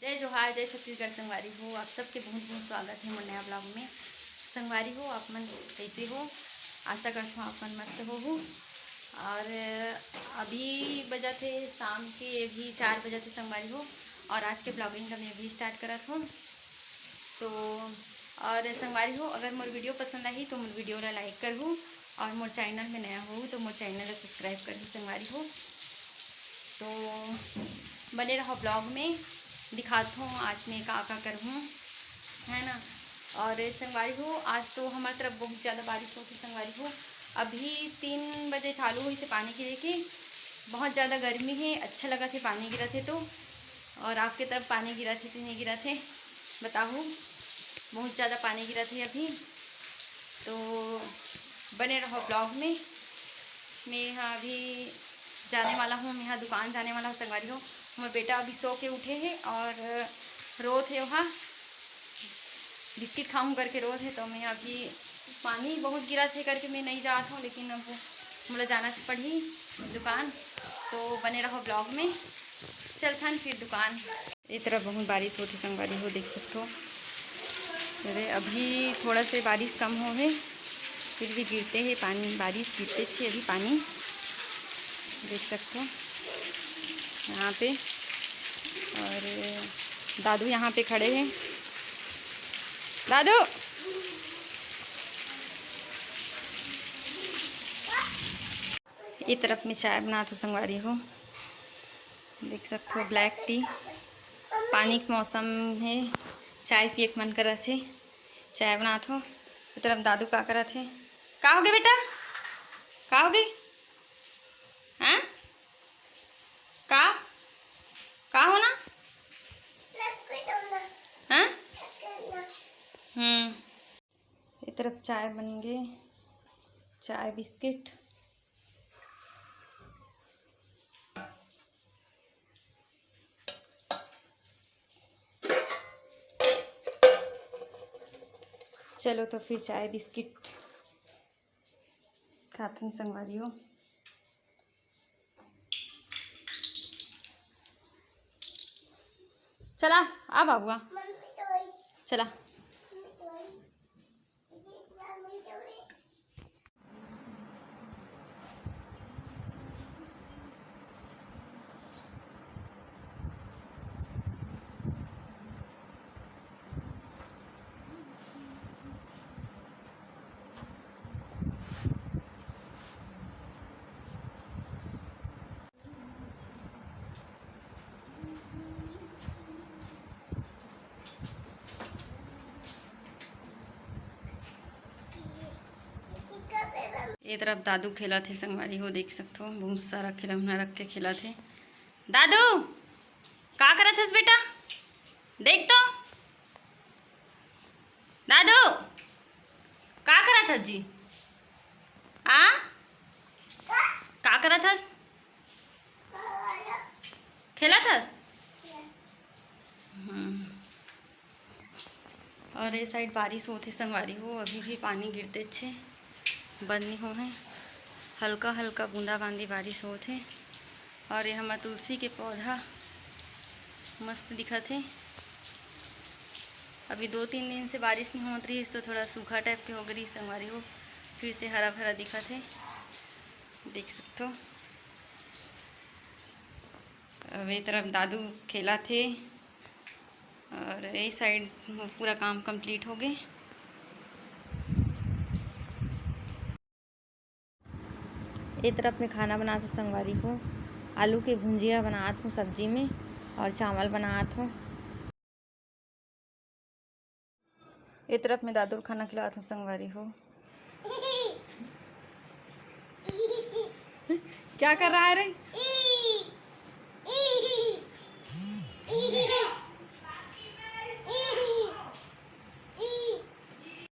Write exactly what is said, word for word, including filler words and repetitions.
जय जोहार, जय छत्तीसगढ़ संगवारी हो। आप सबके बहुत बहुत स्वागत हे मोर नया ब्लॉग में। संगवारी हो, आप मन कैसे हो? आशा करत हूँ आप मन मस्त हो। और अभी बजत हे शाम के, अभी चार बजत हे संगवारी हो। और आज के ब्लॉगिंग का मैं अभी स्टार्ट करत हूँ। तो और संगवारी हो, अगर मोर वीडियो पसंद आही तो मोर वीडियो ला लाइक करहू, और मोर चैनल में नया हो तो मोर चैनल ला सब्सक्राइब करहू संगवारी हो। तो बने रहो ब्लॉग में, दिखात हूँ आज मैं का का करहूँ, है ना। और संगवारी हो, आज तो हमारे तरफ बहुत ज़्यादा बारिश होत हे संगवारी हो। अभी तीन बजे चालू होइस हे पानी गिरे के। बहुत ज़्यादा गर्मी हे, अच्छा लगत हे पानी गिरत हे तो। और आपके तरफ पानी गिरत हे कि नहीं गिरत हे, बताहू। बहुत ज़्यादा पानी गिरत हे अभी, तो बने रहो ब्लॉग में। मैं ह अभी जाने वाला हूँ, मैं ह दुकान जाने वाला हूँ संगवारी हो। मोर बेटा अभी सो के उठे हे और रोत हे, ओहा बिस्किट खाऊँ करके रोत हे। तो मैं अभी पानी बहुत गिरत हे करके मैं नहीं जात हूँ, लेकिन अब मोला जाना पड़ही दुकान। तो बने रहो ब्लॉग में, चलथन फिर दुकान। ए तरफ बहुत बारिश होत हे संगवारी हो, देख सकथो। अरे, अभी थोड़ा से बारिश कम हो हे, फिर भी गिरते हे पानी, बारिश गिरते छे अभी पानी, देख सकथो यहाँ पे। और दादू यहाँ पे खड़े हैं, दादू। ये तरफ में चाय बनात हो संगवारी हो, देख सकथो ब्लैक टी, पानी के मौसम हे, चाय पिए के मन करत हे, चाय बनात हो। ये तरफ दादू का करत हे, का होगे बेटा, का होगे, हाँ, का, का होना, हाँ, हम्म। ए तरफ चाय बन गे, चाय बिस्किट। चलो तो फिर चाय बिस्किट खाथन संगवारी हो। चला आ बाबुआ, चला। ए तरफ दादू खेलत हे संगवारी हो, देख सकथो बहुत सारा खिलौना रख के खेलत हे। दादू, का करत हस बेटा? देख तो दादू, का करत हस जी? आ, का करत हस? खेलत हस? हम्म। और ये साइड बारिश होत हे संगवारी हो, अभी भी पानी गिरते छे, बंद नहीं हो है, हल्का हल्का बूंदाबांदी बारिश होत हे। और ये हमर तुलसी के पौधा मस्त दिखत हे। अभी दो तीन दिन से बारिश नहीं होत रहिस तो थोड़ा सूखा टाइप के हो गई संगवारी हो, फिर से हरा भरा दिखत हे, देख सकथो। अब ये तरफ दादू खेलत हे और ये साइड पूरा काम कंप्लीट हो गए। ए तरफ में खाना बनात हो संगवारी हो, आलू के भुंजिया बनात हो सब्जी में और चावल बनात हो। ए तरफ में दादू ल खाना खिलात हो संगवारी हो। क्या कर रहा है रे?